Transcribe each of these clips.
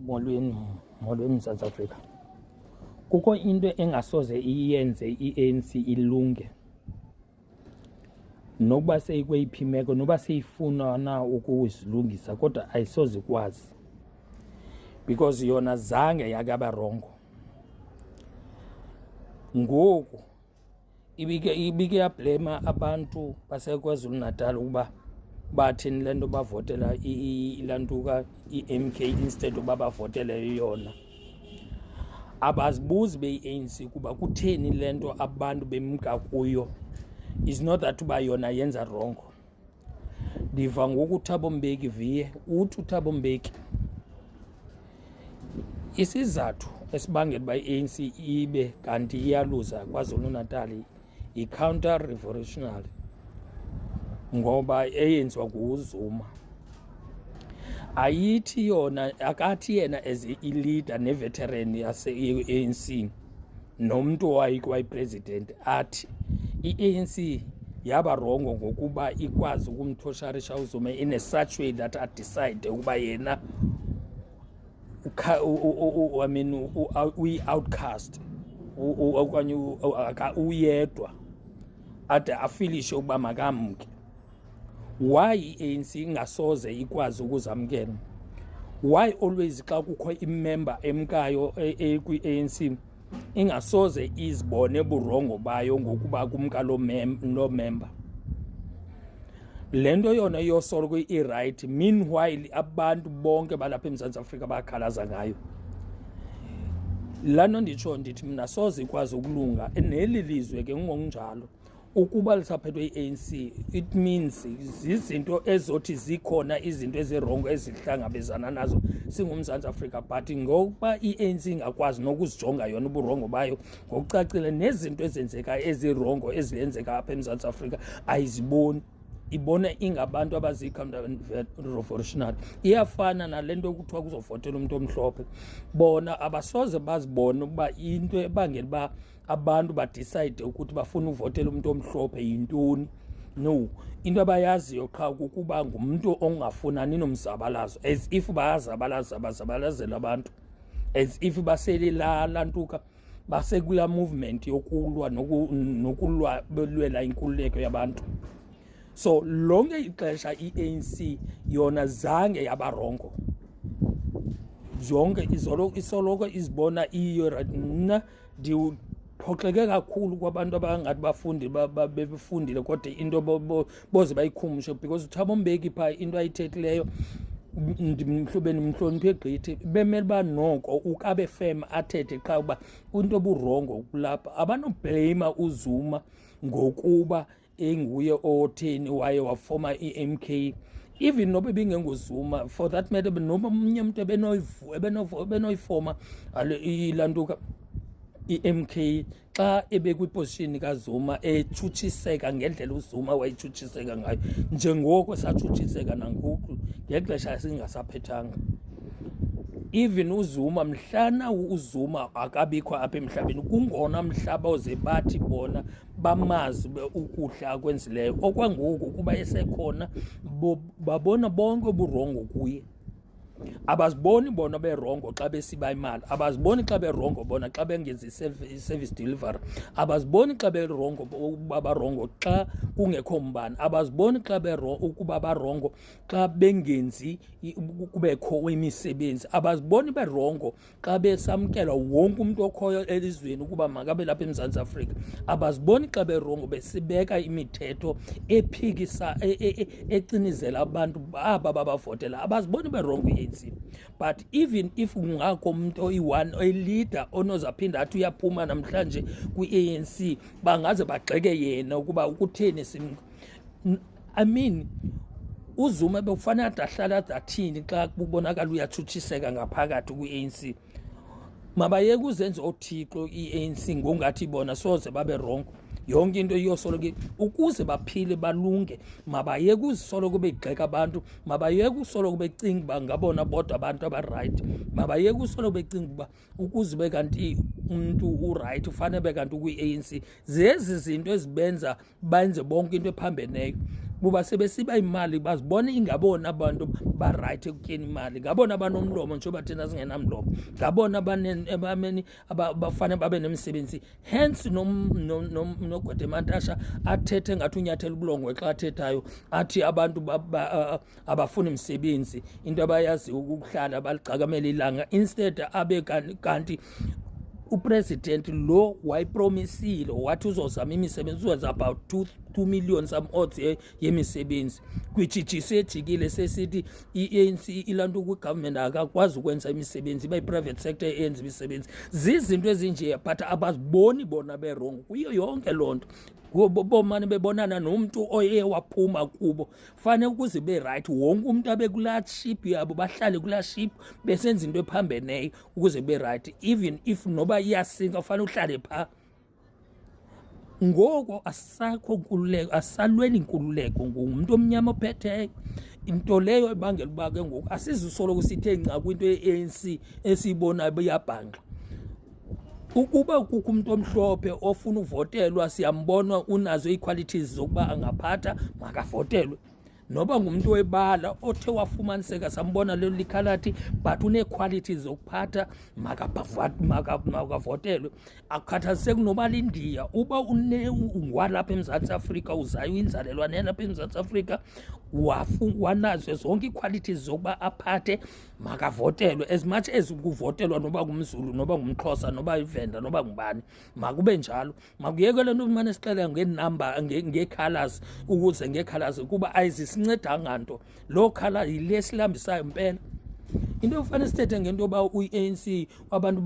Molweni, molweni Mzantsi Afrika. Kukho into engasoze iyenze i-ANC ilunge nokuba seyikweyiphi imeko, noba seyifuna na ukuzilungisa, kodwa ayisoze ikwazi because yona zange yakaba rongo. Ngoku ibike yablema abantu baseKwaZulu Natal ukuba bathini le nto bavotela ilantuka i-MK instead uba bavotele yona. Abazibuzi beyi-ANC kuba kutheni le nto abantu bemka kuyo. Is not that uba yona yenza wrong. Ndiva ngoku uThabo Mbeki viye uthi uThabo Mbeki isizathu esibangela uba i-ANC ibe kanti iyaluza KwaZulu-Natal yi-counter revolutionary ngoba eyenziwa nguZuma. Ayithi yona, akathi yena as i-leader ne-veteran yase-ANC nomntu owayekwayi-president athi i-ANC yaba rongo ngokuba ikwazi ukumthosharisha uZuma in a such way that a-decide ukuba yena I mean uyi-outcast okanye uyedwa, ade afilishe ukuba makamke. Why i-ANC ingasoze ikwazi ukuzamkela? Why always xa kukho i-member emkayo kwi-ANC ingasoze izibone burongo bayo ngokuba kumka loo member? Le nto yona iyosoloko i-right, meanwhile abantu bonke balapha eMzantsi Afrika bayakhalaza ngayo. Laa nto nditsho ndithi mna soze ikwazi ukulunga neli lizwe ke ngokunjalo ukuba lisaphethwe i-ANC. It means zizinto ezothi zikhona izinto ezirongo ezihlangabezana nazo singuMzantsi Afrika, but ngokuba i-ANC ingakwazi nokuzijonga yona uburongo bayo ngokucacile, nezinto ezenzeka ezirongo ezenzeka apha eMzantsi Afrika ayiziboni, ibona ingabantu abaziyi-counter revolutionary. Iyafana nale nto kuthiwa kuzovotela umntu omhlophe. Bona abasoze bazibone ukuba into ebangela uba abantu ba-decide ukuthi bafuna uvotela umntu omhlophe yintoni. No, into abayaziyo qha kukuba ngumntu ongafunani nomzabalazo, as if bayazabalaza, bazabalazela abantu, as if baselilaa lantuka basekulaa movement yokulwa nokulwa belwela inkululeko yabantu. So lonke ixesha i-ANC yona zange yabarongo zonke, izolo isoloko izibona iyo right. Mna ndiphoxeke kakhulu kwabantu abangathi bafundi bebefundile, kodwa into boze bayikhumshe, because uThabo Mbeki phaa into ayithethileyo ndimhlube ndimhloniphe gqithi. Bemele uba noko ukabe firm, athethe qha uba into oburongo kulapha. Abanobleyima uZuma ngokuba enguye otheni waye wafoma i-MK, even noba ibingenguZuma for that matter, noba omnye umntu ebenoyifoma ilantuka i-MK xa ebekwi-position kaZuma, etshutshiseka ngendlela uZuma wayetshutshiseka ngayo, njengoko satshutshiseka nangoku ngexesha singasaphethanga. Even uZuma, mhlana uZuma akabikho apha emhlabeni, kungona mhlaba oze bathi bona bamazi ukuhle akwenzileyo. Okwangoku kuba esekhona babona bonke uburongo kuye. Abaziboni bona berongo xa besiba imali, abaziboni xa berongo bona xa bengenzi i-service delivery, abaziboni xa berongo ukuba barongo xa kungekho mbane, abaziboni xa ukuba barongo xa bengenzi kubekho imisebenzi, abaziboni berongo xa besamkela wonke umntu okhoyo elizweni ukuba makabe lapha eMzantsi Afrika, abaziboni xa berongo besibeka imithetho ephikisa ecinizela abantu aba babavotela. Abaziboni berongo i-ANC. But even if kungakho umntu oyi-one oyi-leader onozaphinda athi uyaphuma namhlanje kwi-ANC, bangaze bagxeke yena ukuba ukutheni sim. I mean, uZuma bekufanele ade ahlale ade athini xa kubonakala uyatshutshiseka ngaphakathi kwi-ANC? Mabayeke uzenza othixo i-ANC ngongathi bona soze babe wrong, yonke into iyosoloko ukuze baphile balunge. Mabayeke uzisoloko begxeka abantu, mabayeke usoloko becinga uba ngabona bodwa abantu aba-right, mabayeke usoloko becinga uba ukuze ube kanti umntu u-right ufanele ube kanti ukwi-ANC. Zezi zinto ezibenza benze bonke into ephambeneyo. Kuba sebesiba imali, bazibona ingabona abantu barayithi ekutyeni imali, ngabona abanomlomo njengoba thina singenamlomo, ngabona abameni abafane babe nemisebenzi. Hence noGwede Mantasha athethe ngathi unyathela ubulongwe xa athethayo, athi abantu abafuni msebenzi, into abayaziyo ukuhlala baligcakamela ilanga, instead abe kanti upresident lo wayipromisile, wathi uzozama imisebenzi, uzowenza about 2 million some odds yemisebenzi, which sejikile sesithi i-ANC ilanto kwi-government akakwazi ukwenza imisebenzi, iba i-private sector eyenza imisebenzi. Zizinto ezinje, but abaziboni bona be-wrong kuyo yonke loo nto. Bomane bebonana nomntu oye waphuma kubo, fanele ukuze be right, wonke umuntu abe kulaa ship yabo, bahlale kulaa ship besenza into ephambeneyo ukuze kube right. Even if noba iyasinka, fanele uhlale phaa. Ngoko asakho nkululeko, asalweni inkululeko, ngumntu omnyama ophetheyo. Into leyo ebangela uba ke ngoku asizusoloko sithe nca kwinto ye-ANC esiyibonayo iyabhanxa. Ukuba kukho umuntu omhlophe ofuna uvotelwa, siyambona unazo ii-qualities zokuba angaphatha, makavotelwe. Noba ngumntu webala othe wafumaniseka, sambona lelo likhalathi, but unee-qualities zokuphatha, makavotelwe. Akukhathaliseki noba lindiya, uba ungwalapha eMzantsi Afrika, uzayo uyinzalelwane yalapha eMzantsi Afrika, wanazo zonke ii-qualities zokuba aphathe, makavotelwe. As much as kuvotelwa noba ngumZulu, noba ngumXhosa, noba ivenda, noba ngubani, makube njalo. Makuyeke le nto umane sixelela ngeenamba, ngee-colours, ukuze ngee-colours, kuba ayizisincedanga nto. Loo colour yile silambisayo mpela. Into ekufanele sithethe ngento yoba uyi-ANC, abantu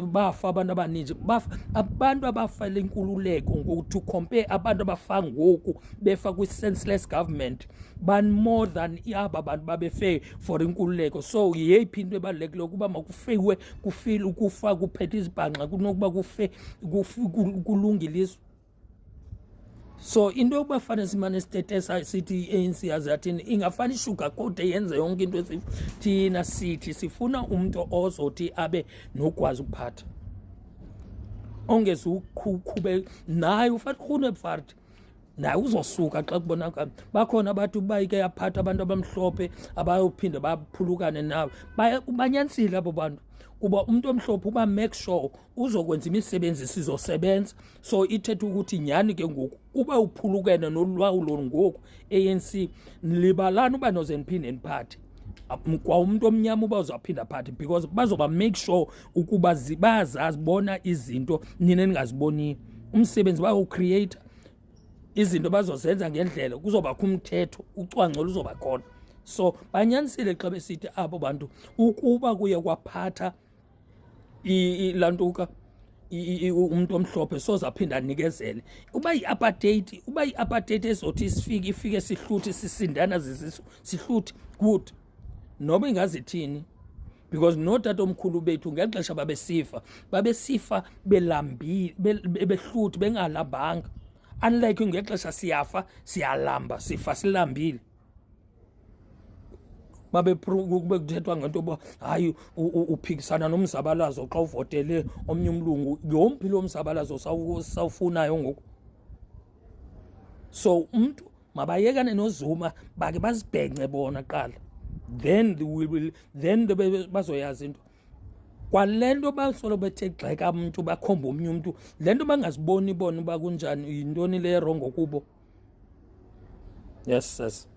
bafa, abantu abaninzi bafa, abantu abafela inkululeko ngoku, to compare abantu abafa ngoku befa kwi-senseless government, ban-more than aba bantu babefe for inkululeko. So yeyiphi into ebalulekileyo? Ukuba makufewe, kufile, ukufa kuphethe izibhanxa kunokuba kufe kulungile izwe. So into yokuba fanele simane sitetesa sithi i-ANC yaze yathini, ingafane i-sugarcoat, yenze yonke into. Thina sithi sifuna umntu ozothi abe nokwazi ukuphatha, ongezuqhube naye uFat naye uzosuka xa kubonakala bakhona abathi uba ike yaphatha abantu abamhlophe abayophinda baphulukane nawe. Banyanisile abo bantu, kuba umntu omhlophe uba make sure uzokwenza imisebenzi, sizosebenza. So ithetha ukuthi nyhani ke ngoku uba uphulukene nolawulo ngoku ANC, libalani uba noze niphinde niphathe kwa umntu omnyama uba uzawuphinda aphathe, because bazoba make sure ukuba bayazazibona izinto nina ningaziboniyo. Umsebenzi bayowucreata, izinto bazozenza ngendlela, kuzobakho umthetho, ucwangco luzoba khona. So banyanisile xa besithi abo bantu ukuba kuye kwaphatha ilantuka umuntu omhlophe, soze aphinde anikezele. Uba yi-apartheid, uba yi-apartheid ezothi sifike, ifike sihluthi, sisindana zizisu, sihluthi good, noba ingazithini, because nootatomkhulu bethu ngexesha babesifa, babesifa belambile, behluthi, bengalambanga, unlike ngexesha siyafa siyalamba, sifa silambile. Babe kube kuthethwa ngento yoba hayi, uphikisana nomzabalazo xa uvotele omnye umlungu. Yomphi lo mzabalazo sawufunayo ngoku? So umntu mabayekane noZuma, bake bazibhence bona kuqala, then we will then bazoyazi into. Kwale nto basolo bethe gxeka umntu, bakhomba omnye umntu, le nto bangaziboni bona uba kunjani, yintoni le wrong kubo? Yes, sis.